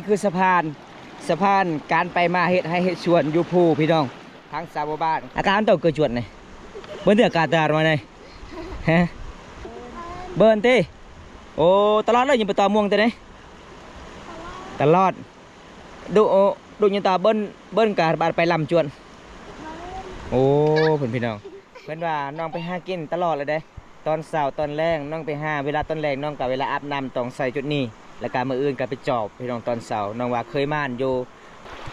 ນີ້ຄືສະພານ ສະພານການໄປມາເຮັດໄຮ່ເຮັດສວນຢູ່ພູພີ່ນ້ອງ ທາງຊາວບ້ານ. ອາການຕ້ອງເກີດຈວດນີ້ ເບິ່ງເດີ ອາກາດຕະຫຼາດມານີ້ ຮະ ເບິ່ງຕິ. ໂອ້ ຕະຫຼອດເລີຍ ຍັງໄປຕໍ່ມ່ວງແຕ່ນີ້ ຕະຫຼອດ. ດຸ ໂອ້ ດຸຍະຕາເບິ່ງ ເບິ່ງກາບາດໄປລຳຈວນ. ໂອ້ ເພິ່ນພີ່ນ້ອງ ເພິ່ນວ່ານ້ອງໄປຫາກິນຕະຫຼອດເລີຍເດ້ ຕອນເຊົ້າຕອນແລງນ້ອງໄປຫາ ເວລາຕອນແລງນ້ອງກະເວລາອາບນ້ຳຕ້ອງໃສ່ຈຸດນີ້ ແລ້ວກະມື້ອື່ນກະໄປຈອບພີ່ນ້ອງ. ຕອນເຊົ້ານ້ອງວ່າເຄີຍມານຢູ່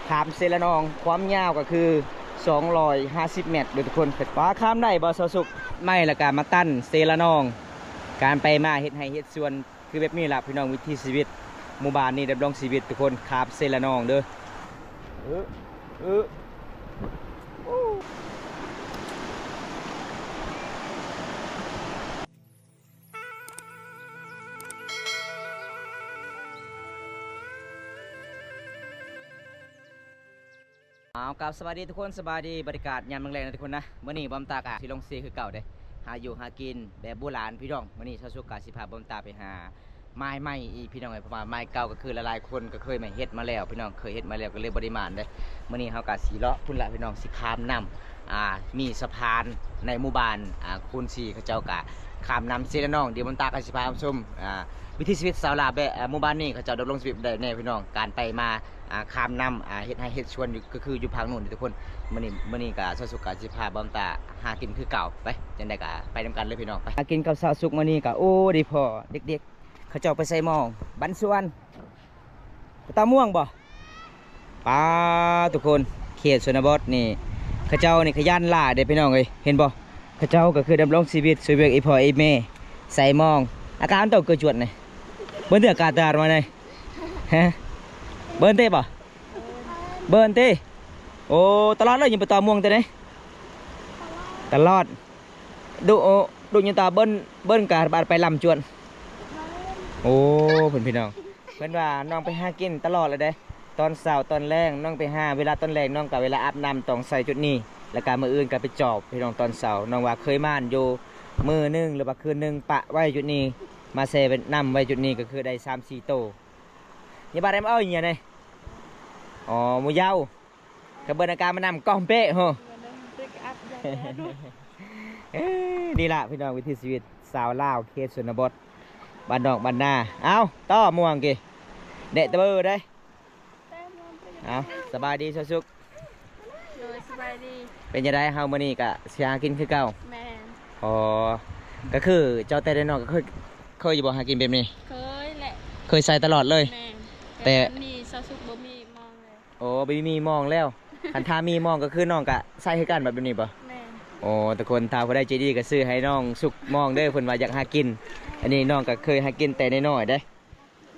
ຂ້າມເຊລະນອງ ຄວາມຍາວກະຄືສອງຮ້ອຍຫ້າສິບແມັດເດີທຸກຄົນ. ວ່າຂ້າມໄດ້ບໍ່ຊາວສຸກ? ໄມ້ ແລ້ວກະມາຕັນເຊລະນອງ ການໄປມາເຮັດໄຮ່ເຮັດສວນ ຄືແບບນີ້ລະພີ່ນ້ອງ ວິຖີຊີວິດໝູ່ບ້ານນີ້ ດຳລົງຊີວິດທຸກຄົນ ຂ້າມເຊລະນອງເດີ. ເອີ ເອີ ອ້າວ ກາບສະບາຍດີທຸກຄົນ ສະບາຍດີ ບັນຍາກາດຍາມແລງໆນະທຸກຄົນນະ. ມື້ນີ້ບອມຕາກະຊິລົງເຊຄືເກົ່າເດ້ ຫາຢູ່ຫາກິນແບບບູຮານພີ່ນ້ອງ. ມື້ນີ້ຊາວສຸກກະຊິພາບອມຕາໄປຫາໝາຍໃໝ່ອີກພີ່ນ້ອງເອີຍ ເພາະວ່າໝາຍເກົ່າກະຄືຫຼາຍໆຄົນກະເຄີຍມາເຮັດມາແລ້ວພີ່ນ້ອງ ເຄີຍເຮັດມາແລ້ວກະເລີຍບໍ່ໄດ້ໝານເດ້. ມື້ນີ້ເຮົາກະຊິເລາະພຸ້ນລະພີ່ນ້ອງ ຊິຂ້າມນ້ຳ ອ່າ ມີສະພານໃນໝູ່ບ້ານ ອ່າ ຄູນສີ່ ເຂົາເຈົ້າກະຂ້າມນ້ຳເຊລະນອງ. ດຽວບອມຕາກະຊິພາຊົມ ອ່າ ວິຖີຊີວິດຊາວລາວແບບ ອ່າ ໝູ່ບ້ານນີ້ ເຂົາເຈົ້າດຳລົງຊີວິດແບບໃດແດ່ພີ່ນ້ອງ ການໄປມາ ອ່າ ຂ້າມນ້ຳ ອ່າ ເຮັດໄຮ່ເຮັດສວນຢູ່ ກະຄືຢູ່ພາກໂນ້ນທຸກຄົນ. ມື້ນີ້ ມື້ນີ້ກະຊາວສຸກກະຊິພາບອມຕາຫາກິນຄືເກົ່າ ໄປ ຈັ່ງໃດກະໄປນຳກັນເລີຍພີ່ນ້ອງ ໄປ. ຫາກິນເຂົ້າເຊົ້າສຸກມື້ນີ້ກະ ໂອ້ ໄດ້ພໍ້ເດັກໆ ເຂົາເຈົ້າໄປໃສ່ໝອງ ບັນສວນ ໄປຕາມ່ວງບໍ່? ປາ ທຸກຄົນ ເຂດຊົນນະບົດນີ້ ເຂົາເຈົ້ານີ້ຂະຫຍັນຫຼາຍເດ້ພີ່ນ້ອງເອີຍ ເຫັນບໍ່? ເຂົາເຈົ້າກະຄືດຳລົງຊີວິດ ຊ່ວຍວຽກອີ່ພໍ່ອີ່ແມ່ ໃສ່ໝອງ. ອາການຕ້ອງເກີດຈວດນີ້ ເບິ່ງເດີ ອາກາດຕະຫຼາດມານີ້ ຮະ ເບິ່ງຕິບໍ່? ເບິ່ງຕິ. ໂອ້ ຕະຫຼອດເລີຍ ຍັງໄປຕໍ່ມ່ວງແຕ່ນີ້ ຕະຫຼອດ. ດຸ ໂອ້ ດຸຍະຕາເບິ່ງ ເບິ່ງກາບາດໄປລຳຈວນ. ໂອ້ ເພິ່ນພີ່ນ້ອງ ເພິ່ນວ່ານ້ອງໄປຫາກິນຕະຫຼອດເລີຍເດ້ ຕອນເຊົ້າຕອນແລງນ້ອງໄປຫາ ເວລາຕອນແລງນ້ອງກະເວລາອາບນ້ຳຕ້ອງໃສ່ຈຸດນີ້ ແລ້ວກະມື້ອື່ນກະໄປຈອບພີ່ນ້ອງ. ຕອນເຊົ້ານ້ອງວ່າເຄີຍມານຢູ່ມື້ໜຶ່ງ ຫຼືວ່າຄືນໜຶ່ງ ປະໄວ້ຈຸດນີ້ ມາແຊ່ນ້ຳໄວ້ຈຸດນີ້ ກະຄືໄດ້ສາມສີ່ໂຕ. ຍາບາດໄດ້ມາເອົາອີ່ຫຍັງນີ້? ອໍ ໝູເຍົາ ກະເບິ່ງອາການມານຳກ້ອງເປະໂຫ. ເອີ ນີ້ລະພີ່ນ້ອງ ວິຖີຊີວິດຊາວລາວເຂດຊົນນະບົດ ບ້ານນອກບ້ານນາ. ເອົາ ຕໍ່ມ່ວງກີ້ ແດດຕະເບີເດ້. ເອົາ ສະບາຍດີຊາວສຸກ. ໂດຍ ສະບາຍດີ. ເປັນຈັ່ງໃດ ເຮົາມື້ນີ້ກະຊິຫາກິນຄືເກົ່າ? ແມ່ນ. ອໍ ກະຄືເຈົ້າແຕ່ນ້ອຍກະເຄີຍ ເຄີຍຢູ່ບໍ່ຫາກິນແບບນີ້? ເຄີຍແຫຼະ. ເຄີຍໃສ່ຕະຫຼອດເລີຍ? ແມ່ນ. ແຕ່ ແຕ່ຕອນນີ້ຊາວສຸກບໍ່ມີມອງເລີຍ. ໂອ້ ບໍ່ມີມອງແລ້ວ. ຄັນຖ້າມີມອງກະຄືນ້ອງກະໃສ່ຄືກັນແບບນີ້ບໍ່? ແມ່ນ. ໂອ້ ທຸກຄົນ ຖ້າຜູ້ໃດໃຈດີກະຊື້ໃຫ້ນ້ອງສຸກມອງເດີ ເພິ່ນວ່າຢາກຫາກິນ. ອັນນີ້ນ້ອງກະເຄີຍຫາກິນແຕ່ນ້ອຍໆເດ້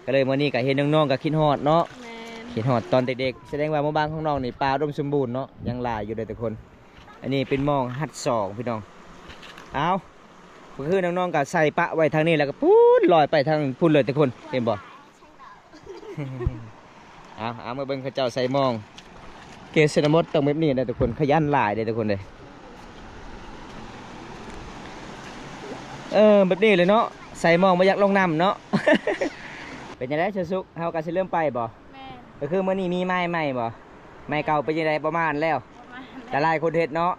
ກະເລີຍມື້ນີ້ກະເຫັນນ້ອງໆກະຄິດຮອດເນາະ. ແມ່ນ. ຄິດຮອດຕອນເດັກໆ. ສະແດງວ່າໝູ່ບ້ານຂອງນ້ອງນີ້ປ່າອຸດົມສົມບູນເນາະ ຍັງຫຼາຍຢູ່ເດີທຸກຄົນ. ອັນນີ້ເປັນມອງຮັດສອງພີ່ນ້ອງ. ເອົາ ກະຄືນ້ອງໆກະໃສ່ປະໄວ້ທາງນີ້ ແລ້ວກະພຸ້ນລອຍໄປທາງພຸ້ນເລີຍທຸກຄົນ ເຫັນບໍ່? ເອົາ ເອົາ ມາເບິ່ງເຂົາເຈົ້າໃສ່ມອງ. ເຂດຊົນນະບົດຕ້ອງແບບນີ້ແຫຼະທຸກຄົນ ຂະຫຍັນຫຼາຍເດ້ທຸກຄົນເດ້. ເອີ ແບບນີ້ເລີຍເນາະ ໃສ່ມອງບໍ່ຢາກລົງນ້ຳເນາະ. ເປັນຈັ່ງໃດຊາວສຸກ ເຮົາກະຊິເລີ່ມໄປບໍ່? ແມ່ນ. ກະຄືມື້ນີ້ມີໄມ້ໃໝ່ບໍ່? ໄມ້ເກົ່າເປັນຈັ່ງໃດ? ປະມານແລ້ວ. ປະມານແລ້ວ. ຫຼາຍໆຄົນເຮັດເນາະ.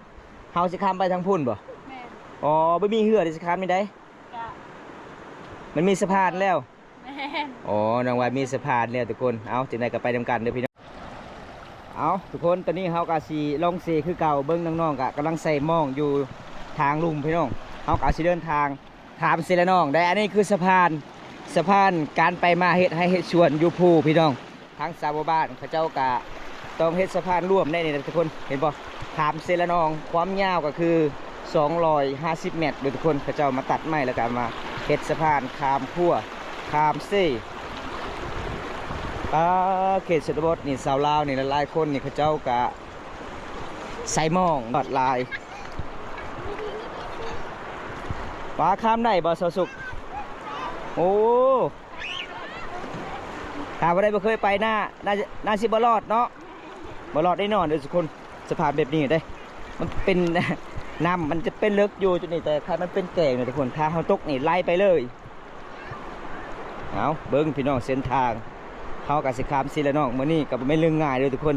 ເຮົາຊິຂ້າມໄປທາງພຸ້ນບໍ່? ແມ່ນ. ອໍ ບໍ່ມີເຮືອເດ ຊິຂ້າມຈັ່ງໃດ? ກະ ມັນມີສະພານແລ້ວ. ແມ່ນ. ອໍ ນ້ອງວ່າມີສະພານແລ້ວທຸກຄົນ. ເອົາ ຈັ່ງໃດກະໄປນຳກັນເດີພີ່ນ້ອງ. ເອົາ ທຸກຄົນ ຕອນນີ້ເຮົາກະຊິລົງເຊຄືເກົ່າ. ເບິ່ງນ້ອງໆກະກຳລັງໃສ່ມອງຢູ່ທາງລຸ່ມພີ່ນ້ອງ. ເຮົາກະຊິເດີນທາງ ຂ້າມເຊລະນອງໄດ້. ອັນນີ້ຄືສະພານ ສະພານການໄປມາເຮັດໄຮ່ເຮັດສວນຢູ່ພູພີ່ນ້ອງ. ທາງຊາວບ້ານເຂົາເຈົ້າກະຕ້ອງເຮັດສະພານລວມແນ່ນີ້ນະທຸກຄົນ ເຫັນບໍ່? ຂ້າມເຊລະນອງ ຄວາມຍາວກະຄືສອງຮ້ອຍຫ້າສິບແມັດເດີທຸກຄົນ. ເຂົາເຈົ້າມາຕັດໄມ້ ແລ້ວກະມາເຮັດສະພານຂ້າມຂົວ ຂ້າມເຊ. ປາ ເຂດຊົນນະບົດນີ້ ຊາວລາວນີ້ຫຼາຍໆຄົນນີ້ ເຂົາເຈົ້າກະ ໃສ່ມອງຫຼາຍ. ວ່າຂ້າມໄດ້ບໍ່ຊາວສຸກ? ໂອ້ ຖ້າຜູ້ໃດບໍ່ເຄີຍໄປ ໜ້າ ໜ້າ ໜ້າຊິບໍ່ລອດເນາະ. ບໍ່ລອດແນ່ນອນເດີທຸກຄົນ. ສະພານແບບນີ້ເດ້ ມັນເປັນ ນ້ຳມັນຈະເປັນເລິກຢູ່ຈຸດນີ້ ແຕ່ຄັນມັນເປັນແກ້ງເນາະທຸກຄົນ ຖ້າເຮົາຕົກນີ້ໄຫຼໄປເລີຍ. ເອົາ ເບິ່ງພີ່ນ້ອງ ເສັ້ນທາງ ເຮົາກໍຊິຂ້າມເຊລະນອງ ມື້ນີ້ກໍບໍ່ແມ່ນເລື່ອງງ່າຍເດີ້ທຸກຄົນ.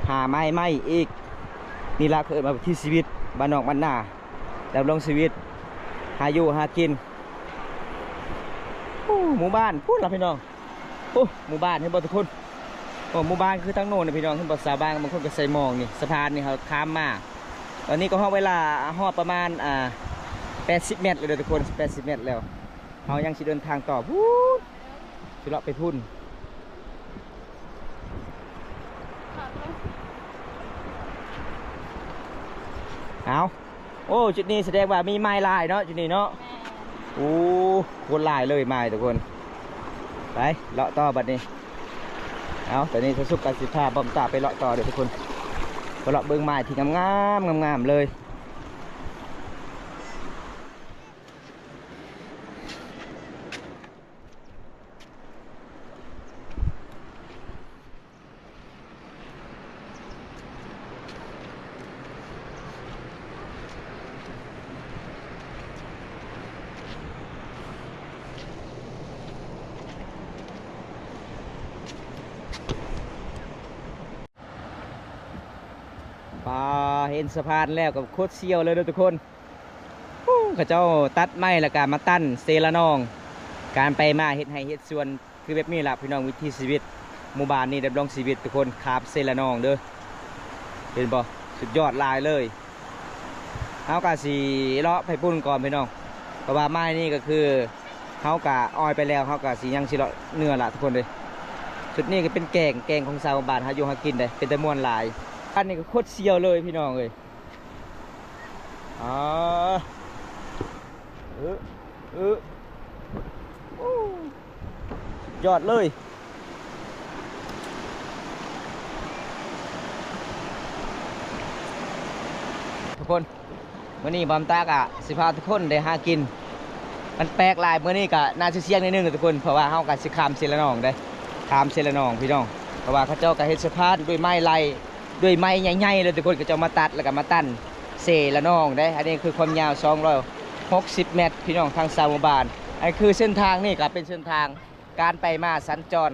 ຫາໄມ້ໃໝ່ອີກ ນີ້ລະ ເຂົາເອີ້ນວ່າວິຖີຊີວິດ ບ້ານນອກບ້ານນາ ດຳລົງຊີວິດ ຫາຢູ່ຫາກິນ. ໂອ້ ໝູ່ບ້ານພຸ້ນລະພີ່ນ້ອງ. ໂອ້ ໝູ່ບ້ານເຫັນບໍ່ທຸກຄົນ? ໂອ້ ໝູ່ບ້ານຄືທາງໂນ້ນນະພີ່ນ້ອງ. ເຫັນບໍ່? ຊາວບ້ານບາງຄົນກໍໃສ່ໝອງນີ້ ສະພານນີ້ເຮົາຂ້າມມາ. ຕອນນີ້ກໍຮອດເວລາ ຮອດປະມານ ອ່າ ແປດສິບແມັດແລ້ວເດີ້ທຸກຄົນ ແປດສິບແມັດແລ້ວ. ເຮົາຍັງຊິເດີນທາງຕໍ່ພຸ້ນ ຊິເລາະໄປພຸ້ນ. ເອົາ ໂອ້ ຈຸດນີ້ສະແດງວ່າມີໄມ້ຫຼາຍເນາະ ຈຸດນີ້ເນາະ. ແມ່ນ. ໂອ້ ໂຄດຫຼາຍເລີຍໄມ້ທຸກຄົນ. ໄປເລາະຕໍ່ບັດນີ້. ເອົາ ຕອນນີ້ສາວສຸກກໍຊິພາບອມຕາໄປເລາະຕໍ່ເດີ້ທຸກຄົນ ໄປເລາະເບິ່ງໄມ້ທີ່ງາມໆ ງາມໆເລີຍ. ປາ ເຫັນສະພານແລ້ວກໍໂຄດສ່ຽວເລີຍເດີ້ທຸກຄົນ. ໂອ້ ເຂົາເຈົ້າຕັດໄມ້ແລ້ວກໍມາຕັນເຊລະນອງ ການໄປມາເຮັດໄຮ່ເຮັດສວນ ຄືແບບນີ້ລະພີ່ນ້ອງ ວິຖີຊີວິດໝູ່ບ້ານນີ້ ດຳລົງຊີວິດທຸກຄົນ ຂ້າມເຊລະນອງເດີ້ ເຫັນບໍ່? ສຸດຍອດຫຼາຍເລີຍ. ເຮົາກໍຊິເລາະໄປພຸ້ນກ່ອນພີ່ນ້ອງ ເພາະວ່າໄມ້ນີ້ກໍຄືເຮົາກໍອ້ອຍໄປແລ້ວ ເຮົາກໍຊິຍັງຊິເລາະເໜືອລະທຸກຄົນເອີຍ. ຈຸດນີ້ກໍເປັນແກ້ງ ແກ້ງຂອງຊາວບ້ານຫາຢູ່ຫາກິນເດ້ ເປັນຕາມ່ວນຫຼາຍ. ອັນນີ້ກໍໂຄດສ່ຽວເລີຍພີ່ນ້ອງເອີຍ. ອາ ເອີ ເອີ ໂອ້ ສຸດຍອດເລີຍທຸກຄົນ. ມື້ນີ້ບອມຕາກະຊິພາທຸກຄົນໄດ້ຫາກິນ ມັນແປກຫຼາຍ. ມື້ນີ້ກະໜ້າຊິສ່ຽງໜ້ອຍໜຶ່ງທຸກຄົນ ເພາະວ່າເຮົາກະຊິຂ້າມເຊລະນອງເດ້ ຂ້າມເຊລະນອງພີ່ນ້ອງ ເພາະວ່າເຂົາເຈົ້າກະເຮັດສະພານດ້ວຍໄມ້ໄລ່ ດ້ວຍໄມ້ໃຫຍ່ໆເລີຍທຸກຄົນ. ເຂົາເຈົ້າມາຕັດແລ້ວກໍມາຕັນເຊລະນອງເດ້. ອັນນີ້ຄືຄວາມຍາວສອງຮ້ອຍຫົກສິບແມັດ ພີ່ນ້ອງ ທາງຊາວໝູ່ບ້ານ. ອັນຄືເສັ້ນທາງນີ້ກໍເປັນເສັ້ນທາງການໄປມາສັນຈອນ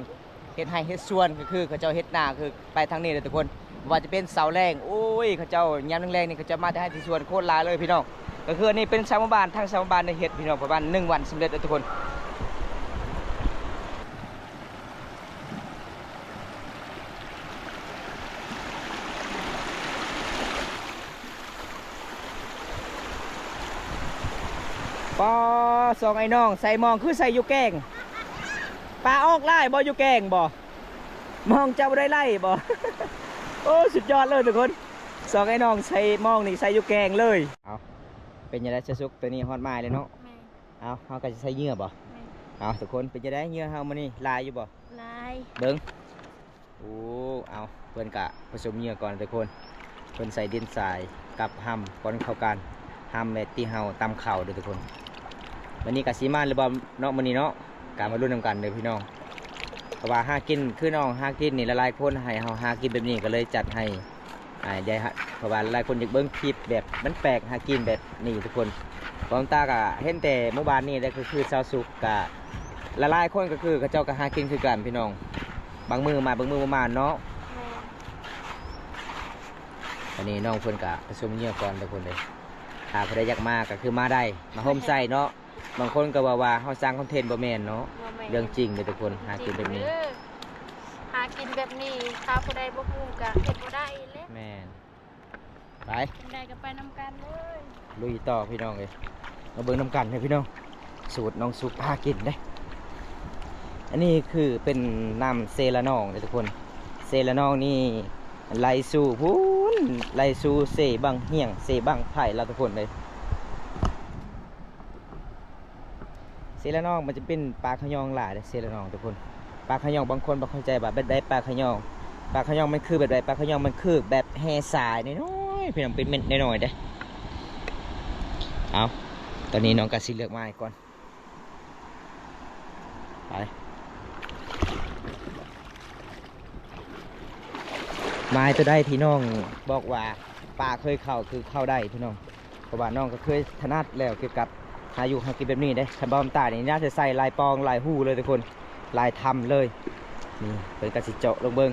ເຮັດໄຮ່ເຮັດສວນ ກໍຄືເຂົາເຈົ້າເຮັດນາ ຄືໄປທາງນີ້ເລີຍທຸກຄົນ. ບໍ່ວ່າຈະເປັນເສົາແລ້ງ ໂອ້ຍ ເຂົາເຈົ້າຍາມແລງໆນີ້ ເຂົາເຈົ້າມາແຕ່ໄຮ່ແຕ່ສວນໂຄດຫຼາຍເລີຍພີ່ນ້ອງ. ກໍຄືອັນນີ້ເປັນຊາວໝູ່ບ້ານ ທາງຊາວໝູ່ບ້ານໄດ້ເຮັດພີ່ນ້ອງ ປະມານໜຶ່ງວັນສຳເລັດເລີຍທຸກຄົນ. ປາ ສອງໄອ້ນ້ອງໃສ່ມອງຄືໃສ່ຢູ່ແກ້ງ. ປາອອກຫຼາຍບໍ່ ຢູ່ແກ້ງບໍ່? ມອງເຈົ້າບໍ່ໄດ້ໄລ່ບໍ່? ໂອ້ ສຸດຍອດເລີຍທຸກຄົນ ສອງໄອ້ນ້ອງໃສ່ມອງນີ້ໃສ່ຢູ່ແກ້ງເລີຍ. ເອົາ ເປັນຈັ່ງໃດຊາວສຸກ ຕອນນີ້ຮອດໝາຍແລ້ວເນາະ? ແມ່ນ. ເອົາ ເຮົາກໍຊິໃສ່ເຫຍື່ອບໍ່? ແມ່ນ. ເອົາ ທຸກຄົນ ເປັນຈັ່ງໃດເຫຍື່ອເຮົາມື້ນີ້ຫຼາຍຢູ່ບໍ່? ຫຼາຍ. ເບິ່ງ ໂອ້ ເອົາ ເພິ່ນກະປະສົມເຫຍື່ອກ່ອນທຸກຄົນ ເພິ່ນໃສ່ດິນຊາຍກັບຮຳ ກ່ອນເຂົ້າກັນ ຮຳແບບທີ່ເຮົາຕຳເຂົ້າເດີ້ທຸກຄົນ. ມື້ນີ້ກະຊິມາຫຼືບໍ່ເນາະ ມື້ນີ້ເນາະ ກະມາລຸ້ນນຳກັນເດີ້ພີ່ນ້ອງ. ເພາະວ່າຫາກິນ ຄືນ້ອງຫາກິນນີ້ ຫຼາຍໆຄົນໃຫ້ເຮົາຫາກິນແບບນີ້ ກໍເລີຍຈັດໃຫ້ ອ່າ ຢາຍ ເພາະວ່າຫຼາຍໆຄົນຢາກເບິ່ງຄລິບແບບມັນແປກ ຫາກິນແບບນີ້ທຸກຄົນ. ບອມຕາກໍເຫັນແຕ່ໝູ່ບ້ານນີ້ແຫຼະ ກໍຄືຊາວສຸກ ກໍຫຼາຍໆຄົນກໍຄືເຂົາເຈົ້າກໍຫາກິນຄືກັນພີ່ນ້ອງ ບາງມື້ມາ ບາງມື້ບໍ່ມາເນາະ. ແມ່ນ. ອັນນີ້ນ້ອງເພິ່ນກໍປະຊຸມເຫຍື່ອກ່ອນທຸກຄົນເດ້ ຖ້າຜູ້ໃດຢາກມາກໍຄືມາໄດ້ ມາໂຮມໃສ່ເນາະ. ບາງຄົນກໍເວົ້າວ່າເຮົາສ້າງຄອນເທັນ ບໍ່ແມ່ນເນາະ. ບໍ່ແມ່ນ. ເລື່ອງຈິງເດີ້ທຸກຄົນ ຫາກິນແບບນີ້ ຫາກິນແບບນີ້ ຖ້າຜູ້ໃດບໍ່ຮູ້ກໍເຮັດບໍ່ໄດ້ແຫຼະ. ແມ່ນ. ໄປ ຈັ່ງໃດກໍໄປນຳກັນເລີຍ ລຸຍຕໍ່ພີ່ນ້ອງເອີຍ. ມາເບິ່ງນຳກັນເດີ້ພີ່ນ້ອງ ສູດນ້ອງສຸກພາກິນເດ້. ອັນນີ້ຄືເປັນນ້ຳເຊລະນອງເດ້ທຸກຄົນ ເຊລະນອງນີ້ໄຫຼສູ່ພຸ້ນ ໄຫຼສູ່ເຊບັ້ງຫຽງ ເຊບັ້ງໄຜ່ລະທຸກຄົນເອີຍ. ເຊລະນອງມັນຈະເປັນປາຂະຍອງຫຼາຍເດ້ ເຊລະນອງທຸກຄົນ. ປາຂະຍອງ ບາງຄົນບໍ່ເຂົ້າໃຈວ່າແບບໃດປາຂະຍອງ ປາຂະຍອງມັນຄືແບບໃດ? ປາຂະຍອງມັນຄືແບບແຮ່ຊາຍນ້ອຍໆ ພີ່ນ້ອງ ເປັນເມັດນ້ອຍໆເດ້. ເອົາ ຕອນນີ້ນ້ອງກໍຊິເລືອກໄມ້ກ່ອນ ໄປ. ໄມ້ຕົວໃດທີ່ນ້ອງບອກວ່າປາເຄີຍເຂົ້າ ຄືເຂົ້າໄດ້ພີ່ນ້ອງ ເພາະວ່ານ້ອງກໍເຄີຍຖະໜັດແລ້ວກ່ຽວກັບຫາຢູ່ຫາກິນແບບນີ້ເດ້. ຄັນບໍ່ຕາຍນີ້ໜ້າຈະໃສ່ຫຼາຍປ່ອງຫຼາຍຮູເລີຍທຸກຄົນ ຫຼາຍຖ້ຳເລີຍ. ນີ້ເພິ່ນກໍຊິເຈາະລົງເບິ່ງ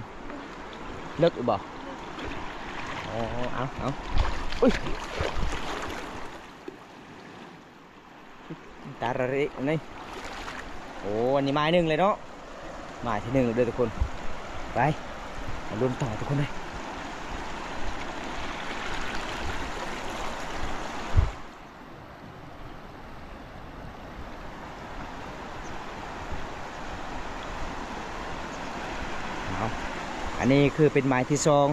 ເລິກຢູ່ບໍ່? ອໍ ເອົາ ເອົາ ອຸ້ຍ ຕາລະເລະນີ້ ໂອ້ ອັນນີ້ໝາຍໜຶ່ງເລີຍເນາະ ໝາຍທີໜຶ່ງເດີທຸກຄົນ ໄປ ມາລຸ້ນຕໍ່ທຸກຄົນເດີ. ເອົາ ອັນນີ້ຄືເປັນໝາຍທີສອງ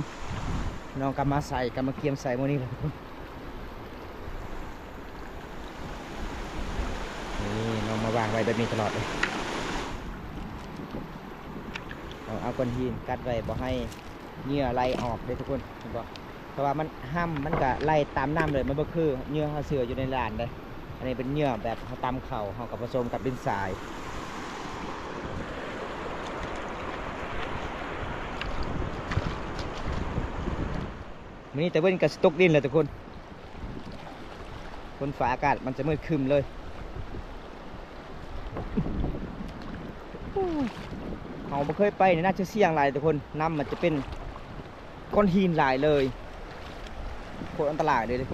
ນ້ອງກໍມາໃສ່ ກໍມາກຽມໃສ່ມື້ນີ້ແຫຼະທຸກຄົນ. ນີ້ນ້ອງມາວາງໄວ້ແບບນີ້ຕະຫຼອດເລີຍ ເອົາ ເອົາກ້ອນຫີນກັດໄວ້ ບໍ່ໃຫ້ເຫຍື່ອໄຫຼອອກເດ້ທຸກຄົນ ເຫັນບໍ່? ເພາະວ່າມັນ ຫ້ຳມັນກະໄຫຼຕາມນ້ຳເລີຍ ມັນບໍ່ຄືເຫຍື່ອເຮົາເຊື່ອຢູ່ໃນລານເດ້. ອັນນີ້ເປັນເຫຍື່ອແບບເຮົາຕຳເຂົ້າ ເຮົາກໍປະສົມກັບດິນຊາຍ. ມື້ນີ້ຕາເວັນກໍຊິຕົກດິນແລ້ວທຸກຄົນ ຝົນຟ້າອາກາດມັນຈະມືດຄຶ້ມເລີຍ. ເຮົາບໍ່ເຄີຍໄປໃນນາຊຽງຫຼາຍທຸກຄົນ ນ້ຳມັນຈະເປັນ ກ້ອນຫີນຫຼາຍເລີຍ ໂຄດອັນຕະລາຍເລີຍເດ້.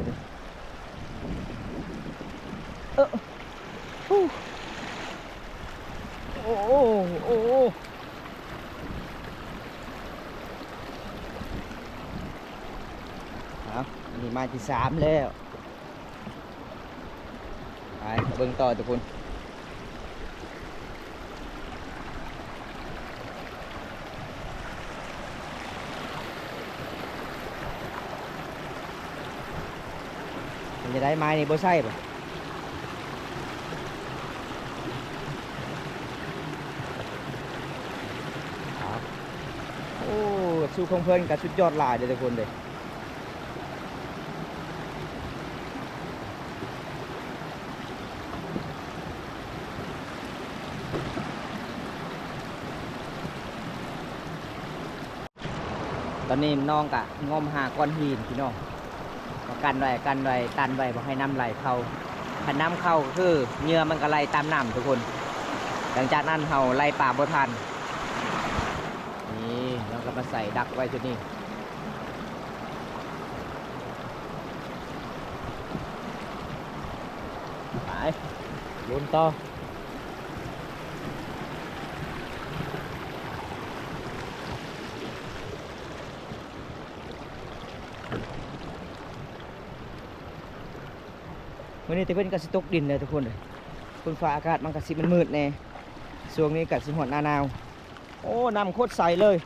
ເອີ ໂອ້ ໂອ້ ໂອ້ ເອົາ ອັນນີ້ໄມ້ທີສາມແລ້ວ. ໄປ ເບິ່ງຕໍ່ທຸກຄົນ ເປັນຈັ່ງໃດ ໄມ້ນີ້ບໍ່ໃຊ້ບໍ່? ເອົາ ໂອ້ ສູດຂອງເພິ່ນກໍສຸດຍອດຫຼາຍເດ້ທຸກຄົນເດ້. ຕອນນີ້ນ້ອງກະງົມຫາກ້ອນຫີນພີ່ນ້ອງ ມາກັ້ນໄວ້ ກັ້ນໄວ້ ຕັນໄວ້ ບໍ່ໃຫ້ນ້ຳໄຫຼເຂົ້າ. ຄັນນ້ຳເຂົ້າກໍຄືເຫຍື່ອມັນກໍໄຫຼຕາມນ້ຳທຸກຄົນ ຫຼັງຈາກນັ້ນເຮົາໄລ່ປາບໍ່ທັນ. ນີ້ ນ້ອງກໍມາໃສ່ດັກໄວ້ຈຸດນີ້. ໄປ ລຸ້ນຕໍ່. ມື້ນີ້ຕາເວັນກໍຊິຕົກດິນແລ້ວທຸກຄົນເອີຍ ຝົນຟ້າອາກາດມັນກໍຊິມືດໆແດ່ ຊ່ວງນີ້ກໍຊິຮອດໜ້າໜາວ. ໂອ້ ນ້ຳໂຄດໃສເລີຍ.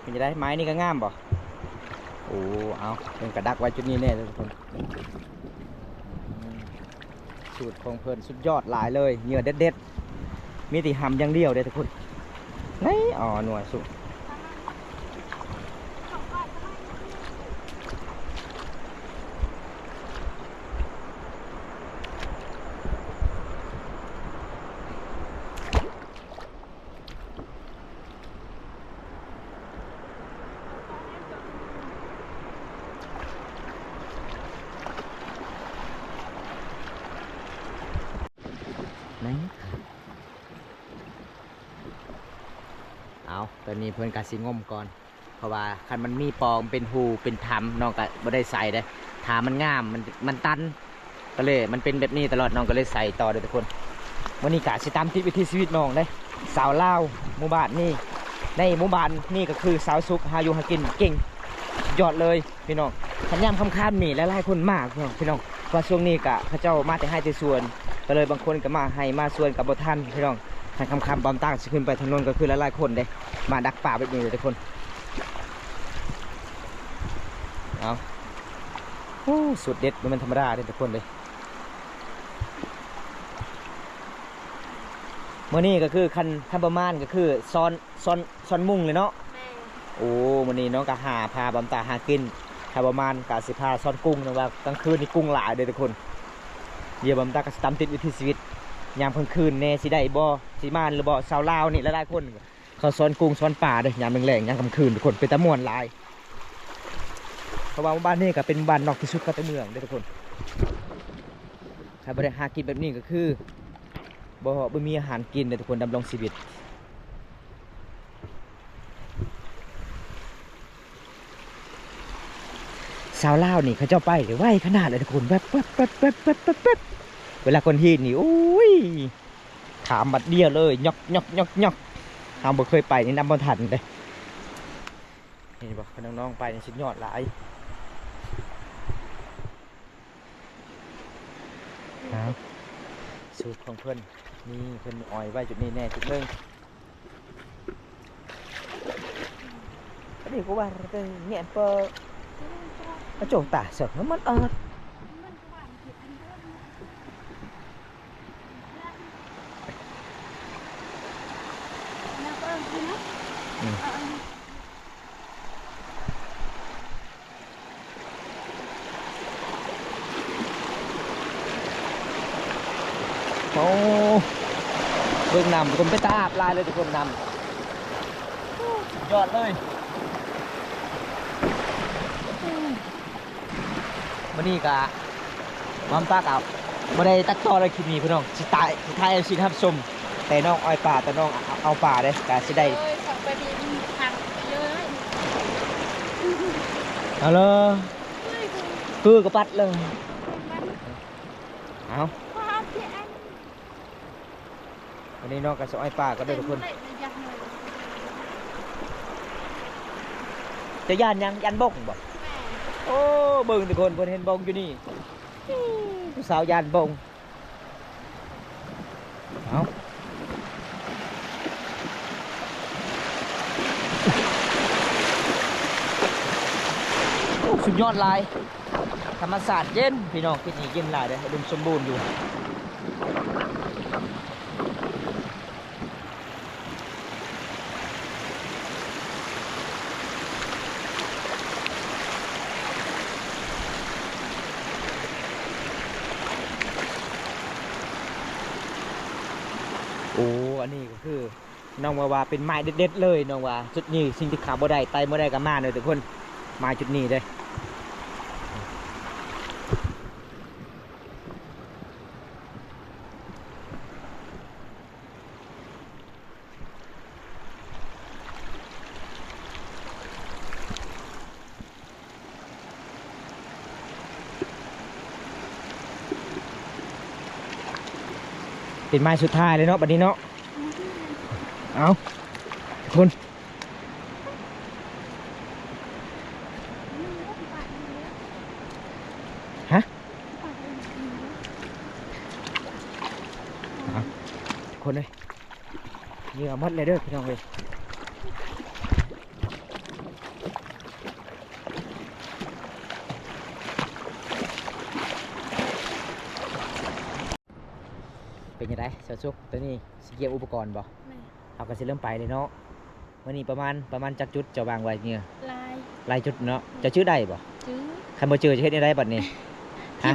ເປັນຈັ່ງໃດ? ໄມ້ນີ້ກໍງາມບໍ່? ໂອ້ ເອົາ ເພິ່ນກະດັກໄວ້ຈຸດນີ້ແນ່ເດີທຸກຄົນ. ສູດຂອງເພິ່ນສຸດຍອດຫຼາຍເລີຍ ເຫຍື່ອເດັດໆ ມີແຕ່ຫຳຢ່າງດຽວເດ້ທຸກຄົນ. ໃນ ອໍ ໜ່ວຍສຸດ. ໃນ ເອົາ ຕອນນີ້ເພິ່ນກະຊິງົມກ່ອນ ເພາະວ່າຄັນມັນມີປ່ອງເປັນຮູເປັນຖ້ຳ ນ້ອງກະບໍ່ໄດ້ໃສ່ເດ້ ຖ້າມັນງາມ ມັນ ມັນຕັນ ກໍເລີຍມັນເປັນແບບນີ້ຕະຫຼອດ ນ້ອງກໍເລີຍໃສ່ຕໍ່ເດີທຸກຄົນ. ມື້ນີ້ກະຊິຕາມຕິດວິຖີຊີວິດນ້ອງເດ້ ຊາວລາວໝູ່ບ້ານນີ້ ໃນໝູ່ບ້ານນີ້ກໍຄືຊາວສຸກ ຫາຢູ່ຫາກິນເກັ່ງ ຍອດເລີຍພີ່ນ້ອງ. ຄັນຍາມຄ່ຳໆນີ້ຫຼາຍໆຄົນມາພີ່ນ້ອງ ເພາະວ່າຊ່ວງນີ້ກະເຂົາເຈົ້າມາແຕ່ໄຮ່ແຕ່ສວນ ກໍເລີຍບາງຄົນກໍມາໄຮ່ມາສວນກໍບໍ່ທັນພີ່ນ້ອງ. ຄັນຄ່ຳໆບ່ອນຕ່າງຊິຂຶ້ນໄປທາງໂນ້ນ ກໍຄືຫຼາຍໆຄົນເດ້ ມາດັກປາແບບນີ້ເດີທຸກຄົນ. ເອົາ ໂອ້ ສູດເດັດ ບໍ່ແມ່ນທຳມະດາເດ້ທຸກຄົນເດ້. ມື້ນີ້ກໍຄື ຄັນ ຄັນບໍ່ມານກໍຄືຊ້ອນ ຊ້ອນ ຊ້ອນມຸ້ງເລີຍເນາະ. ແມ່ນ. ໂອ້ ມື້ນີ້ນ້ອງກໍຫາ ພາບຳຕາຫາກິນ. ຄັນບໍ່ມານກໍຊິພາຊ້ອນກຸ້ງ ເນື່ອງວ່າກາງຄືນນີ້ກຸ້ງຫຼາຍເດ້ທຸກຄົນ. ດຽວບຳຕາກໍຊິຕາມຕິດວິຖີຊີວິດຍາມກາງຄືນແດ່ ຊິໄດ້ບໍ່ ຊິມານຫຼືບໍ່. ຊາວລາວນີ້ຫຼາຍໆຄົນ ເຂົາຊ້ອນກຸ້ງຊ້ອນປາເດ້ ຍາມແລງໆ ຍາມກາງຄືນທຸກຄົນ ເປັນຕາມ່ວນຫຼາຍ. ເພາະວ່າໝູ່ບ້ານນີ້ກໍເປັນໝູ່ບ້ານນອກທີ່ສຸດຂອງຕົວເມືອງເດ້ທຸກຄົນ. ຖ້າບໍ່ໄດ້ຫາກິນແບບນີ້ກໍຄື ບໍ່ ບໍ່ມີອາຫານກິນເດ້ທຸກຄົນ ດຳລົງຊີວິດ. ຊາວລາວນີ້ເຂົາເຈົ້າໄປໄວຂະໜາດເລີຍທຸກຄົນ ແວັບໆໆໆໆ. ເວລາຄົນຮີດນີ້ ໂອ້ຍ ຂ້າມບາດດຽວເລີຍ ຫຍອກໆໆໆ. ເຮົາບໍ່ເຄີຍໄປນີ້ນຳບໍ່ທັນເດ້. ເຫັນບໍ່ ຄັນນ້ອງໆໄປນີ້ສຸດຍອດຫຼາຍ. ເອົາ ສູດຂອງເພິ່ນ ນີ້ເພິ່ນອ້ອຍໄວ້ຈຸດນີ້ແນ່ຈຸດໜຶ່ງ. ອັນນີ້ກໍວ່າແຕ່ແຫງະເປີ ກະໂຈກຕາເສີກນ້ຳມັນອອດ. ໂອ້ ເບິ່ງນ້ຳທຸກຄົນ ເປັນຕາອາບຫຼາຍເລີຍທຸກຄົນ ນ້ຳ ສຸດຍອດເລີຍ. ມື້ນີ້ກະມາມຕາກະບໍ່ໄດ້ຕັດຕໍ່ເລີຍຄລິບນີ້ພີ່ນ້ອງ ຊິຕາຍ ຊິຖ່າຍໃຫ້ເອັຟຊີໄດ້ຮັບຊົມ ແຕ່ນ້ອງອ້ອຍປາ ແຕ່ນ້ອງເອົາປາເດ້ ກະຊິໄດ້ ເອີຍ ເຂົ້າໄປດີມັນຄັກໄປເລີຍ. ເອົາເລີຍ ເອີຍ ຄືກະປັດເລີຍ ມັນ ເອົາ ຄວາມທີ່ອັນ ວັນນີ້ນ້ອງກໍຊິອ້ອຍປາກັນເດີທຸກຄົນ. ເຈົ້າຢ້ານຫຍັງ? ຢ້ານບົງບໍ່? ແມ່ນ. ໂອ້ ເບິ່ງທຸກຄົນ ເພິ່ນເຫັນບົງຢູ່ນີ້. ຜູ້ສາວຢ້ານບົງ. ເອົາ ໂອ້ ສຸດຍອດຫຼາຍ. ທຳມະຊາດເຢັນພີ່ນ້ອງ ທີ່ນີ້ເຢັນຫຼາຍເດ້ ອຸດົມສົມບູນຢູ່. ໂອ້ ອັນນີ້ກໍຄື ນ້ອງວ່າ ວ່າເປັນໄມ້ເດັດໆເລີຍ ນ້ອງວ່າ ຈຸດນີ້ສິ່ງທີ່ຂາດບໍ່ໄດ້ ໄປມື້ໃດກໍມາເດີທຸກຄົນ ມາຈຸດນີ້ເດີ. ເປັນໄມ້ສຸດທ້າຍເລີຍເນາະ ບັດນີ້ເນາະ. ເອົາ ທຸກຄົນ ຮະ ເອົາ ທຸກຄົນເອີຍ ເຫຍື່ອໝົດເລີຍເດີພີ່ນ້ອງເອີຍ. ເປັນຈັ່ງໃດສາວສຸກ ຕອນນີ້ຊິກຽມອຸປະກອນບໍ່? ແມ່ນ. ເຮົາກໍຊິເລີ່ມໄປເລີຍເນາະ. ມື້ນີ້ປະມານ ປະມານຈັກຈຸດເຈົ້າວາງໄວ້ເຫຍື່ອ? ຫຼາຍ ຫຼາຍຈຸດເນາະ. ເຈົ້າຈື່ໄດ້ບໍ່? ຈື່. ຄັນບໍ່ຈື່ຈະເຮັດແນວໃດບັດນີ້? ຮະ?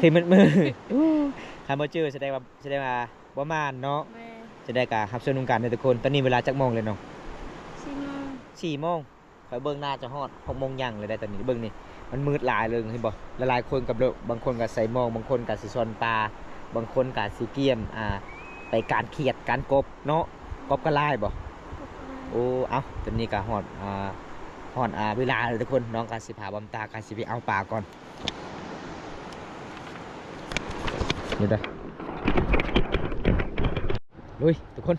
ຖິ້ມໝົດມື້ ຖິ້ມໝົດມື້. ຄັນບໍ່ຈື່ສະແດງວ່າ ສະແດງວ່າບໍ່ມານເນາະ. ແມ່ນ. ຈັ່ງໃດກໍຮັບຊົມນຳກັນເດີທຸກຄົນ. ຕອນນີ້ເວລາຈັກໂມງແລ້ວນ້ອງ? ສີ່ໂມງ. ສີ່ໂມງ. ຂ້ອຍເບິ່ງໜ້າຈະຮອດຫົກໂມງຍັງແລ້ວໄດ໋ຕອນນີ້. ເບິ່ງນີ້ ມັນມືດຫຼາຍເລີຍ ເຫັນບໍ່? ຫຼາຍໆຄົນກໍເລີກ ບາງຄົນກໍໃສ່ໝ່ອງ ບາງຄົນກໍຊິຊ່ອນປາ ບາງຄົນກໍຊິກຽມ ອ່າ ໄປການຂຽດການກົບເນາະ. ກົບກໍຫຼາຍບໍ່? ກົບກໍຫຼາຍ. ໂອ້ ເອົ້າ ຕອນນີ້ກໍຮອດ ອ່າ ຮອດ ອ່າ ເວລາແລ້ວທຸກຄົນ. ນ້ອງກໍຊິພາບຳຕາກໍຊິໄປເອົາປາກ່ອນ. ນີ້ເດີ ລຸຍທຸກຄົນ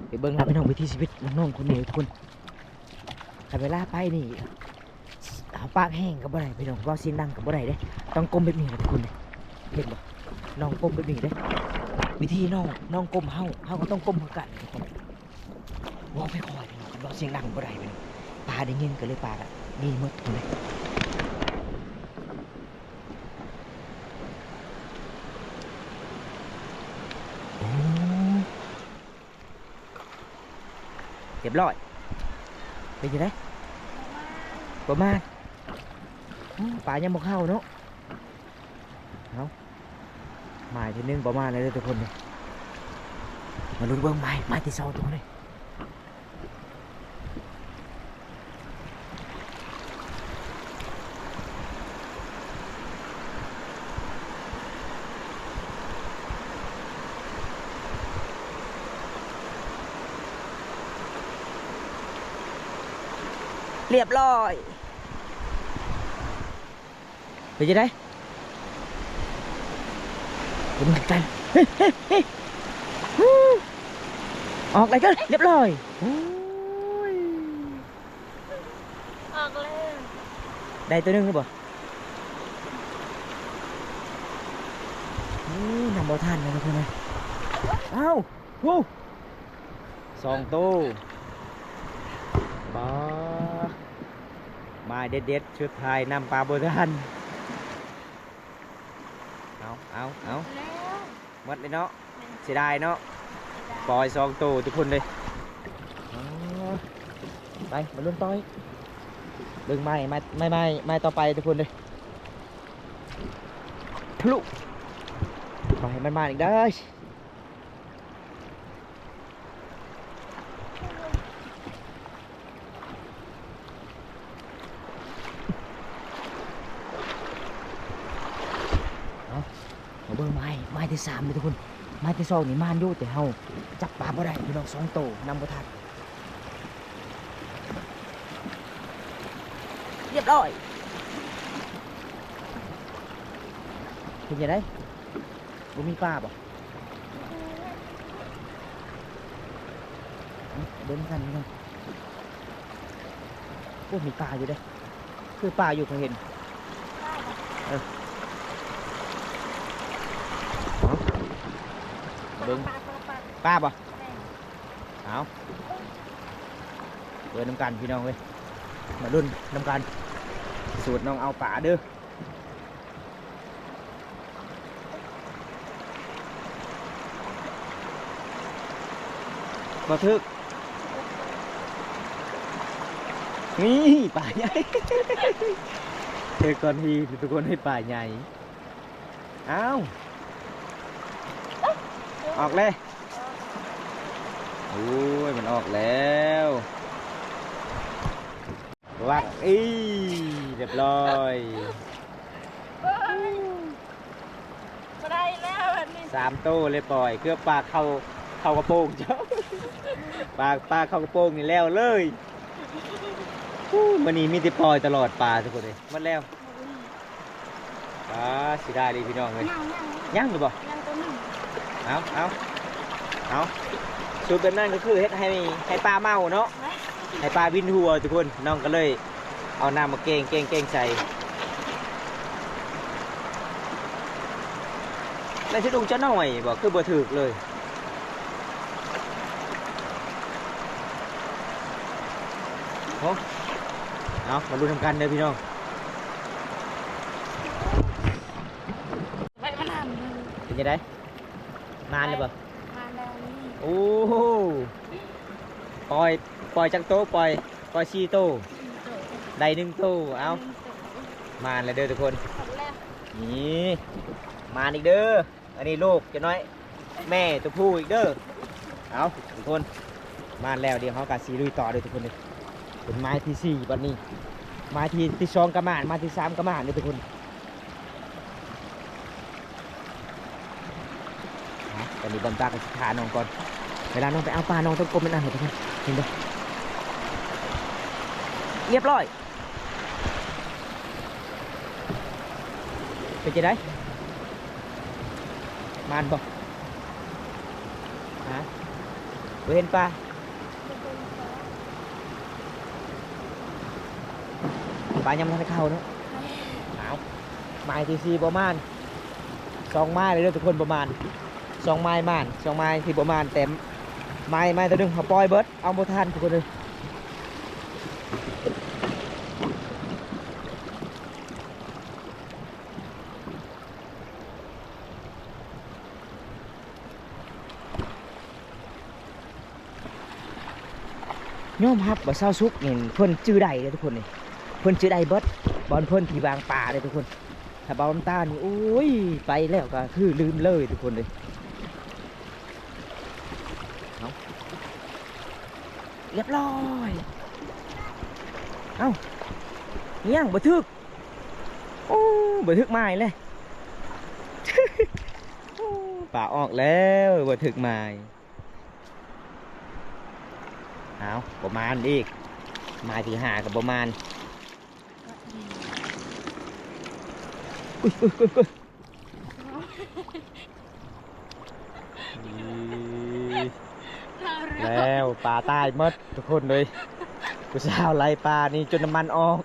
ໄປເບິ່ງລາວ ພີ່ນ້ອງ ວິຖີຊີວິດນ້ອງໆຄົນນີ້ທຸກຄົນ. ຄັນເວລາໄປນີ້ ເຮົາປາກແຮງກໍບໍ່ໄດ້ພີ່ນ້ອງ ເວົ້າສຽງດັງກໍບໍ່ໄດ້ເດ້ ຕ້ອງກົ້ມແບບນີ້ແຫຼະທຸກຄົນ. ເຫັນບໍ່ ນ້ອງກົ້ມແບບນີ້ເດ້ ວິທີນ້ອງ ນ້ອງກົ້ມ ເຮົາ ເຮົາກໍຕ້ອງກົ້ມຄືກັນທຸກຄົນ. ເວົ້າຄ່ອຍໆພີ່ນ້ອງ ຄັນເວົ້າສຽງດັງບໍ່ໄດ້ພີ່ນ້ອງ ປາໄດ້ຍິນກໍເລີຍ ປາກໍໜີໝົດພຸ້ນເດ້. ໂອ້ ຮຽບຮ້ອຍ. ເປັນຈັ່ງໃດ? ປະມານ ປະມານ. ໂອ້ ປາຍັງບໍ່ເຂົ້າເນາະ. ເອົາ ໝາຍທີໜຶ່ງປະມານແລ້ວເດີທຸກຄົນ. ມາລຸ້ນເບິ່ງໝາຍ ໝາຍທີສອງທຸກຄົນເດີ. ຮຽບຮ້ອຍ. ເປັນຈັ່ງໃດ? ເປັນຄືກັນ. ອອກແລ້ວເດີ ຮຽບຮ້ອຍ. ໂອ້ຍ ອອກແລ້ວ. ໄດ້ໂຕໜຶ່ງຫຼືບໍ່? ໂອ້ຍ ນຳບໍ່ທັນເນາະທຸກຄົນເອີຍ. ອ້າວ ໂອ້ ສອງໂຕ. ປາ ໝາຍເດັດໆ ສຸດທ້າຍນຳປາບໍ່ທັນ. ເອົາ ເອົາ ເອົາ ແລ້ວ ໝົດເລີຍເນາະ. ແມ່ນ ເສຍດາຍເນາະ. ເສຍດາຍ. ປ່ອຍສອງໂຕທຸກຄົນເລີຍ. ອໍ ໄປ ມາລຸ້ນຕໍ່ອີກ ເບິ່ງໝາຍ ໝາຍ ໝາຍ ໝາຍ ໝາຍຕໍ່ໄປທຸກຄົນເລີຍ. ທະລຸ ຂໍໃຫ້ມັນມາອີກເດີ. ເອົາ ມາເບິ່ງໝາຍ ໝາຍທີສາມເດີທຸກຄົນ. ໝາຍທີສອງນີ້ມານຢູ່ ແຕ່ເຮົາຈັບປາບໍ່ໄດ້ພີ່ນ້ອງ ສອງໂຕ ນຳບໍ່ທັນ. ຮຽບຮ້ອຍ. ເປັນຈັ່ງໃດ? ບໍ່ມີປາບໍ່? ເບິ່ງກັນເນາະ. ໂອ້ ມີປາຢູ່ເດ້ ຄືປາຢູ່ ຂ້ອຍເຫັນ. ເອີ ເບິ່ງ ປາ ປາ ປາ ປາບໍ່? ແມ່ນ. ເອົາ ເບິ່ງນຳກັນພີ່ນ້ອງເອີຍ ມາລຸ້ນນຳກັນ ສູດນ້ອງເອົາປາເດີ. ບໍ່ຖືກ. ນີ້ປາໃຫຍ່ ຖືກກ່ອນທີ່ທຸກຄົນໃຫ້ປາໃຫຍ່. ອ້າວ ອອກແລ້ວ. ໂອ້ຍ ມັນອອກແລ້ວ. ວັກ ອີ ຮຽບຮ້ອຍ. ບໍ່ໄດ້ແລ້ວອັນນີ້ ສາມໂຕເລີຍ ປ່ອຍ ເກືອບປາເຂົ້າ ເຂົ້າກະໂປງເຈົ້າ. ປາ ປາເຂົ້າກະໂປງນີ້ແລ້ວເລີຍ. ໂອ້ ມື້ນີ້ມີແຕ່ປ່ອຍຕະຫຼອດປາທຸກຄົນເອີຍ. ໝົດແລ້ວ. ອ່າ ເສຍດາຍເລີຍພີ່ນ້ອງເອີຍ. ຍັງ ຍັງ ຍັງຢູ່ບໍ່? ຍັງໂຕໜຶ່ງ. ເອົາ ເອົາ ເອົາ ສູດແບບນັ້ນກໍຄືເຮັດໃຫ້ ໃຫ້ປາເມົາເນາະ ໃຫ້ປາວິນຫົວທຸກຄົນ. ນ້ອງກໍເລີຍເອົານ້ຳມາແກງ ແກງ ແກງໃສ່ ແລ້ວຊິລຸງຈະໜ້ອຍບໍ່ ຄືບໍ່ຖືກເລີຍ. ໂອ້ ເອົາ ມາລຸ້ນນຳກັນເດີພີ່ນ້ອງ. ໄວ້ມານຳ ເປັນຈັ່ງໃດ? ມານແລ້ວບໍ່? ມານແລ້ວນີ້. ໂອ້ ປ່ອຍ ປ່ອຍຈັກໂຕ? ປ່ອຍ ປ່ອຍສີ່ໂຕ. ສີ່ໂຕ ໄດ້ໜຶ່ງໂຕ. ເອົາ ໄດ້ໜຶ່ງໂຕ. ມານແລ້ວເດີທຸກຄົນ. ໝົດແລ້ວ. ນີ້ ມານອີກເດີ. ອັນນີ້ລູກ ຈັກໜ້ອຍແມ່ຕົວຜູ້ອີກເດີ. ເອົາ ທຸກຄົນ ມາແລ້ວ ດຽວເຮົາກໍຊິລຸຍຕໍ່ເດີທຸກຄົນເດີ. ເປັນໄມ້ທີສີ່ບັດນີ້ ໄມ້ທີ ທີສອງກໍມານ ໄມ້ທີສາມກໍມານເດີທຸກຄົນ. ອ່ະ ຕອນນີ້ບອນຕາກໍຊິຖ້ານ້ອງກ່ອນ ເວລານ້ອງໄປເອົາປາ ນ້ອງຕ້ອງກົ້ມແມ່ນອັນໃດທຸກຄົນ ເຫັນບໍ່? ຮຽບຮ້ອຍ. ເປັນຈັ່ງໃດ? ມານບໍ່? ຮະ? ບໍ່ເຫັນປາ? ປາຍັງບໍ່ທັນໄດ້ເຂົ້າເນາະ. ອ້າວ ໄມ້ທີສີ່ບໍ່ມານ. ສອງໄມ້ເລີຍເດີທຸກຄົນບໍ່ມານ. ສອງໄມ້ມານ ສອງໄມ້ທີ່ບໍ່ມານ ແຕ່ໄມ້ ໄມ້ຕົວໜຶ່ງເຮົາປ່ອຍເບິດ ເອົາບໍ່ທັນທຸກຄົນເອີຍ. ໂ ຍອມຮັບວ່າຊາວສຸກນີ້ເພິ່ນຈື່ໄດ້ເດ້ທຸກຄົນນີ້ ເພິ່ນຈື່ໄດ້ເບິດ ບ່ອນເພິ່ນທີ່ວາງປາເດ້ທຸກຄົນ. ຖ້າບ່າວນ້ຳຕານນີ້ ໂອ້ຍ ໄປແລ້ວກໍຄືລືມເລີຍທຸກຄົນເດ້. ເອົາ ລຽບຮ້ອຍ. ເອົ້າ ຍັງບໍ່ຖືກ. ໂອ້ ບໍ່ຖືກໝາຍເລີຍ. ໂອ້ ປາອອກແລ້ວ ບໍ່ຖືກໝາຍ. ເອົາ ບໍ່ມານອີກ ໝາຍທີຫ້າກໍບໍ່ມານ. ອຸ້ຍ ອຸ້ຍ ອຸ້ຍ ອຸ້ຍ. ແລ້ວປາຕາຍໝົດທຸກຄົນເລີຍ. ຜູ້ສາວໄລ່ປານີ້ຈົນນ້ຳມັນອອກ.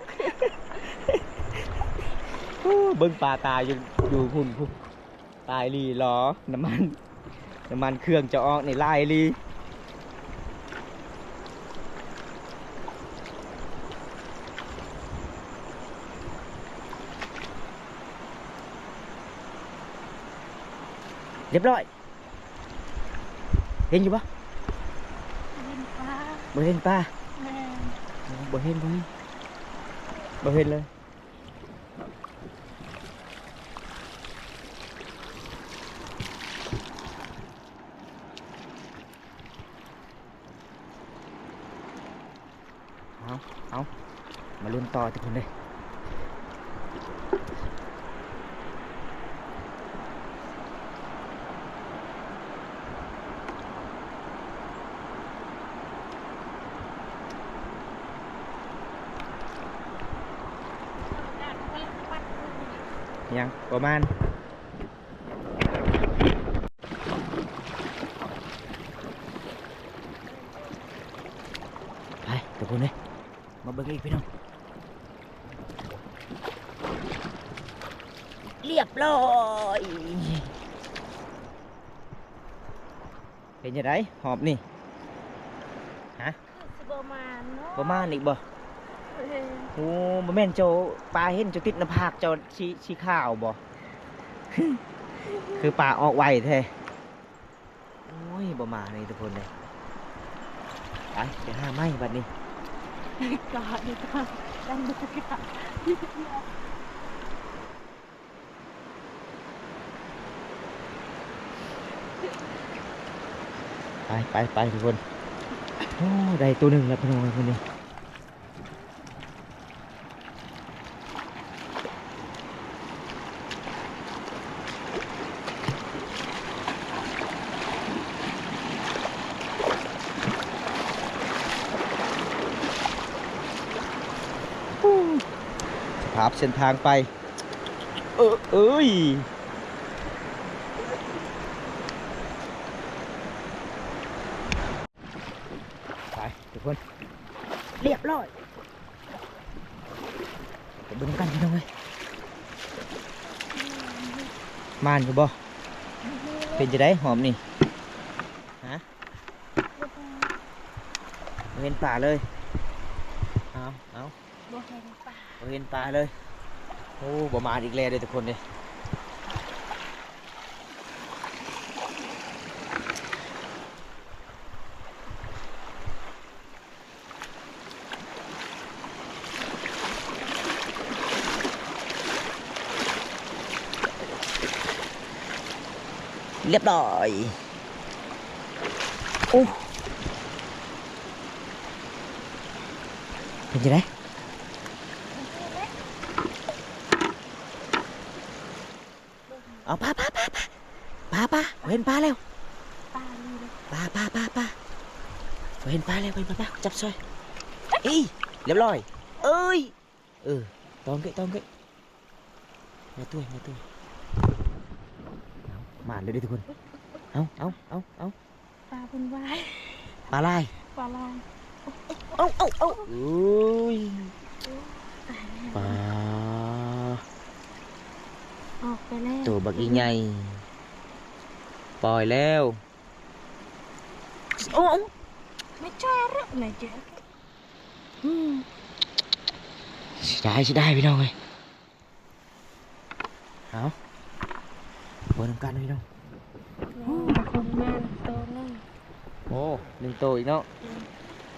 ໂອ້ ເບິ່ງປາຕາຍຢູ່ ຢູ່ພຸ້ນ ຕາຍອີ່ຫຼີຫຼໍ ນ້ຳມັນ ນ້ຳມັນເຄື່ອງຈະອອກນີ້ຫຼາຍອີ່ຫຼີ. ລຽບຮ້ອຍ. ເຫັນຢູ່ບໍ່? ເຫັນປາ ບໍ່ເຫັນປາ. ແມ່ນ ບໍ່ເຫັນ ບໍ່ເຫັນ ບໍ່ເຫັນເລີຍ. ເອົາ ເອົາ ມາລຸ້ນຕໍ່ທຸກຄົນເດີ. ຍັງ ປະມານ ໄປທຸກຄົນເອີຍ ມາເບິ່ງອີກພີ່ນ້ອງ. ລຽບຮ້ອຍ. ເປັນຈັ່ງໃດຮອບນີ້? ຮະ? ຄືຊິບໍ່ມານເນາະ. ບໍ່ມານອີກບໍ່? ເອີ. ໂອ້ ບໍ່ແມ່ນເຈົ້າ ປາເຫັນເຈົ້າຕິດໜ້າຜາກເຈົ້າສີ ສີຂາວບໍ່? ຄືປາອອກໄວແທ້. ໂອ້ຍ ບໍ່ມານອີກທຸກຄົນເອີຍ. ໄປ ໄປຫາໃໝ່ບັດນີ້. ກາດ ກາດ ໄປ ໄປ ໄປທຸກຄົນ. ໂອ້ ໄດ້ໂຕໜຶ່ງແລ້ວພີ່ນ້ອງເອີຍ ມື້ນີ້. ສະພາບເສັ້ນທາງໄປ ເອີ ເອີຍ ໄປທຸກຄົນ ລຽບຮ້ອຍ. ໄປເບິ່ງນຳກັນພີ່ນ້ອງເອີຍ ໝານຢູ່ບໍ່? ເປັນຈັ່ງໃດຮອບນີ້? ຮະ? ບໍ່ເຫັນປາເລີຍ. ເອົາ ເອົາ ບໍ່ເຫັນປາ ບໍ່ເຫັນປາເລີຍ. ໂອ້ ບໍ່ມານອີກແລ້ວເດ້ທຸກຄົນເດ້. ລຽບຮ້ອຍ. ໂອ້ ເປັນຈັ່ງໃດ? ເອົາ ປາ ປາ ປາ ປາ ປາ ປາ ເຫັນປາແລ້ວ ປາ ປາ ປາ ປາ ເຫັນປາແລ້ວ ເຫັນປາ ຈັບຊ່ອຍ. ເອີຍ ລຽບຮ້ອຍ. ເອີຍ ເອີ ຕ້ອງເກະ ຕ້ອງເກະ. ມາຕົວຍ ມາຕົວຍ. ເອົາ ມາເລີຍເດ້ທຸກຄົນ. ເອົາ ເອົາ ເອົາ ເອົາ ປາເພິ່ນວ່າຍ ປາລາຍ ປາລາຍ. ເອົາ ເອົາ ເອົາ ເອີຍ ຕາຍແລ້ວ ປາ ອອກໄປແລ້ວ ໂຕບັກໃຫຍ່ ປ່ອຍແລ້ວ. ໂອ້ ໂອ້ ໄມ່ເຈີ ໄມ່ເຈີ. ອືມ ເສຍດາຍ ເສຍດາຍພີ່ນ້ອງເອີຍ. ເອົາ ເບິ່ງນຳກັນພີ່ນ້ອງ. ໂອ້ ແມ່ນໂຕໜຶ່ງ. ໂອ້ ໜຶ່ງໂຕອີກເນາະ. ອືມ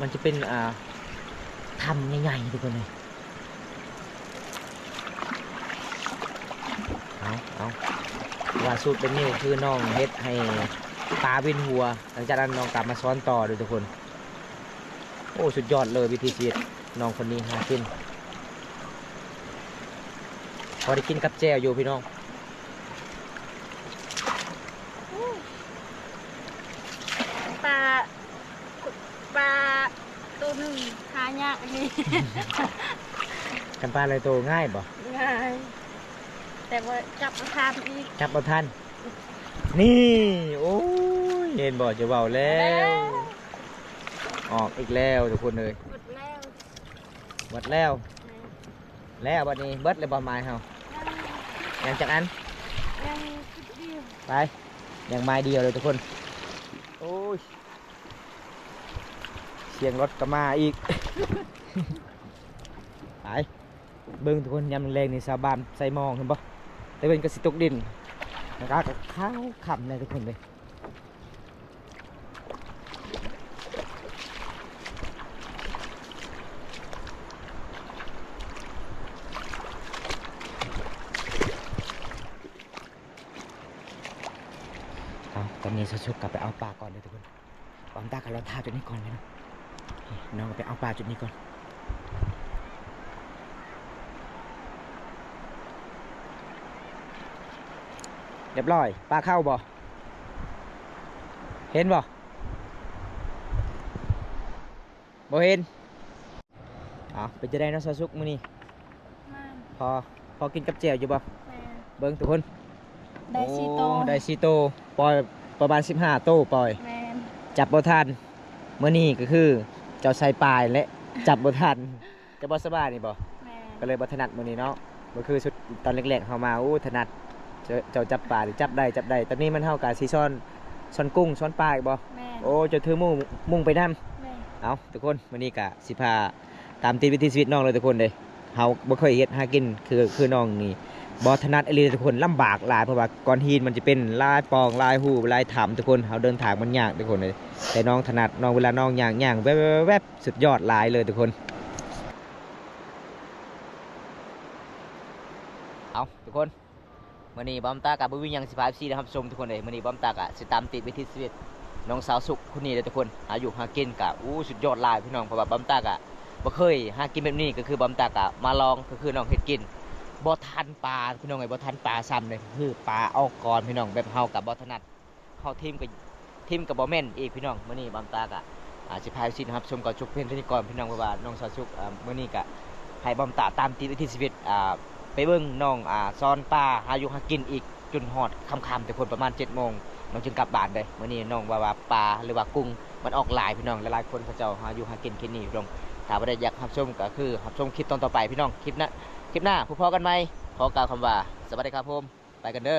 ມັນຈະເປັນ ອ່າ ຖ້ຳໃຫຍ່ໆ ທຸກຄົນເອີຍ. ເອົາ ເອົາ ວ່າສູດແບບນີ້ຄືນ້ອງເຮັດໃຫ້ປາວິນຫົວ, ຫຼັງຈາກນັ້ນນ້ອງກໍມາສອນຕໍ່ເດີ້ທຸກຄົນ. ໂອ້ ສຸດຍອດເລີຍວິຖີຊີວິດນ້ອງຄົນນີ້ຫາກິນ ພໍໄດ້ກິນກັບແຈ່ວຢູ່ພີ່ນ້ອງ. ປາ ປາໂຕໜຶ່ງຫາຍາກນີ້ ຄັນປາຫຼາຍໂຕງ່າຍບໍ່? ງ່າຍ ແຕ່ວ່າຈັບບໍ່ທັນອີກ ຈັບບໍ່ທັນ. ນີ້ ໂອ້ຍ ເຫັນບໍ່ ຈະເວົ້າແລ້ວ ແລ້ວ ອອກອີກແລ້ວທຸກຄົນເອີຍ. ໝົດແລ້ວ ໝົດແລ້ວ ແມ່ນ ແລ້ວບັດນີ້ເບິດແລ້ວບໍ່ ໄມ້ເຮົາ? ຍັງ ຍັງຈັກອັນ? ຍັງຊຸດດຽວ ໄປ ຍັງໄມ້ດຽວເລີຍທຸກຄົນ. ໂອ້ຍ ສຽງລົດກໍມາອີກ ໄປ ເບິ່ງທຸກຄົນ ຍາມແລງໆນີ້ຊາວບ້ານໃສ່ໝອງ ເຫັນບໍ່? ຕາເວັນກໍຊິຕົກດິນ ອາກາດກໍຂາວຄ່ຳແລ້ວທຸກຄົນເອີຍ. ເອົາ ຕອນນີ້ສາວສຸກກັບໄປເອົາປາກ່ອນເດີ້ທຸກຄົນ. ບອມຕາກໍລໍຖ້າຈຸດນີ້ກ່ອນເລີຍເນາະ. ນ້ອງກໍໄປເອົາປາຈຸດນີ້ກ່ອນ. ຮຽບຮ້ອຍ ປາເຂົ້າບໍ່? ເຫັນບໍ່? ບໍ່ເຫັນ. ເອົາ ເປັນຈັ່ງໃດເນາະ ສາວສຸກ ມື້ນີ້? ແມ່ນ ພໍ ພໍກິນກັບແຈ່ວຢູ່ບໍ່? ແມ່ນ ເບິ່ງທຸກຄົນ ໄດ້ສີ່ໂຕ ໂອ້ ໄດ້ສີ່ໂຕ ປ່ອຍປະມານສິບຫ້າໂຕ ປ່ອຍ ແມ່ນ ຈັບບໍ່ທັນ. ມື້ນີ້ກໍຄືເຈົ້າໃສ່ປາແຫຼະ ຈັບບໍ່ທັນ. ເຈົ້າບໍ່ສະບາຍນີ້ບໍ່? ແມ່ນ ກໍເລີຍບໍ່ຖະໜັດມື້ນີ້ເນາະ. ບໍ່ຄືຊຸດຕອນແລກໆເຮົາມາ ໂອ້ ຖະໜັດ ເຈົ້າ ເຈົ້າຈັບປານີ້ ຈັບໄດ້ ຈັບໄດ້. ຕອນນີ້ມັນ ເຮົາກໍຊິຊ້ອນ ຊ້ອນກຸ້ງ ຊ້ອນປາອີກບໍ່? ແມ່ນ ໂອ້ ເຈົ້າຖືມຸ້ງ ມຸ້ງໄປນຳ. ແມ່ນ ເອົາ ທຸກຄົນ ມື້ນີ້ກໍຊິພາ ຕາມຕິດວິຖີຊີວິດນ້ອງເລີຍທຸກຄົນເດ້. ເຮົາບໍ່ເຄີຍເຮັດຫາກິນ ຄື ຄືນ້ອງນີ້ບໍ່ຖະໜັດອີ່ຫຼີທຸກຄົນ ລຳບາກຫຼາຍ ເພາະວ່າກ້ອນຫີນມັນຈະເປັນຫຼາຍປ່ອງ ຫຼາຍຮູ ຫຼາຍຖ້ຳທຸກຄົນ. ເຮົາເດີນທາງມັນຍາກທຸກຄົນເອີຍ ແຕ່ນ້ອງຖະໜັດ. ນ້ອງ ເວລານ້ອງຍ່າງ ຍ່າງແວບໆ ສຸດຍອດຫຼາຍເລີຍທຸກຄົນ. ເອົາ ທຸກຄົນ ມື້ນີ້ບອມຕາກໍບໍ່ມີຫຍັງຊິພາເອັຟຊີໄດ້ຮັບຊົມທຸກຄົນເອີຍ. ມື້ນີ້ບອມຕາກໍຊິຕາມຕິດວິຖີຊີວິດນ້ອງສາວສຸກຄົນນີ້ເດີທຸກຄົນ. ຫາຢູ່ຫາກິນກໍ ໂອ້ ສຸດຍອດຫຼາຍພີ່ນ້ອງ ເພາະວ່າບອມຕາກໍບໍ່ເຄີຍຫາກິນແບບນີ້ ກໍຄືບອມຕາກໍມາລອງ ກໍຄືນ້ອງເຮັດກິນ ບໍ່ທັນປາພີ່ນ້ອງເອີຍ ບໍ່ທັນປາຊ້ຳເດ້ ຄືປາອອກກ່ອນພີ່ນ້ອງ. ແບບເຮົາກໍບໍ່ຖະໜັດ ເຮົາຖິ້ມກໍ ຖິ້ມກໍບໍ່ແມ່ນອີກພີ່ນ້ອງ. ມື້ນີ້ບອມຕາກໍ ອ່າ ຊິພາເອັຟຊີຮັບຊົມກໍຈົບພຽງເທົ່ານີ້ກ່ອນພີ່ນ້ອງ ເພາະວ່ານ້ອງສາວສຸກ ອ່າ ມື້ນີ້ກໍໃຫ້ບອມຕາຕາມຕິດວິຖີຊີວິດ ອ່າ ໄປເບິ່ງນ້ອງ ອ່າ ສອນປາ ຫາຢູ່ຫາກິນອີກຈົນຮອດຄ່ຳໆ ທຸກຄົນ ປະມານເຈັດໂມງ ນ້ອງຈຶ່ງກັບບ້ານເດ້. ມື້ນີ້ນ້ອງວ່າ ວ່າປາ ຫຼືວ່າກຸ້ງມັນອອກຫຼາຍພີ່ນ້ອງ ຫຼາຍໆຄົນເຂົາເຈົ້າຫາຢູ່ຫາກິນເຂດນີ້ພີ່ນ້ອງ. ຖ້າວ່າໃດຢາກຮັບຊົມກໍຄືຮັບຊົມຄລິບຕອນຕໍ່ໄປພີ່ນ້ອງ. ຄລິບໜ້າ ຄລິບໜ້າພົບພໍ້ກັນໃໝ່ ຂໍກ່າວຄຳວ່າ ສະຫວັດດີຄັບຜົມ ໄປກັນເດີ.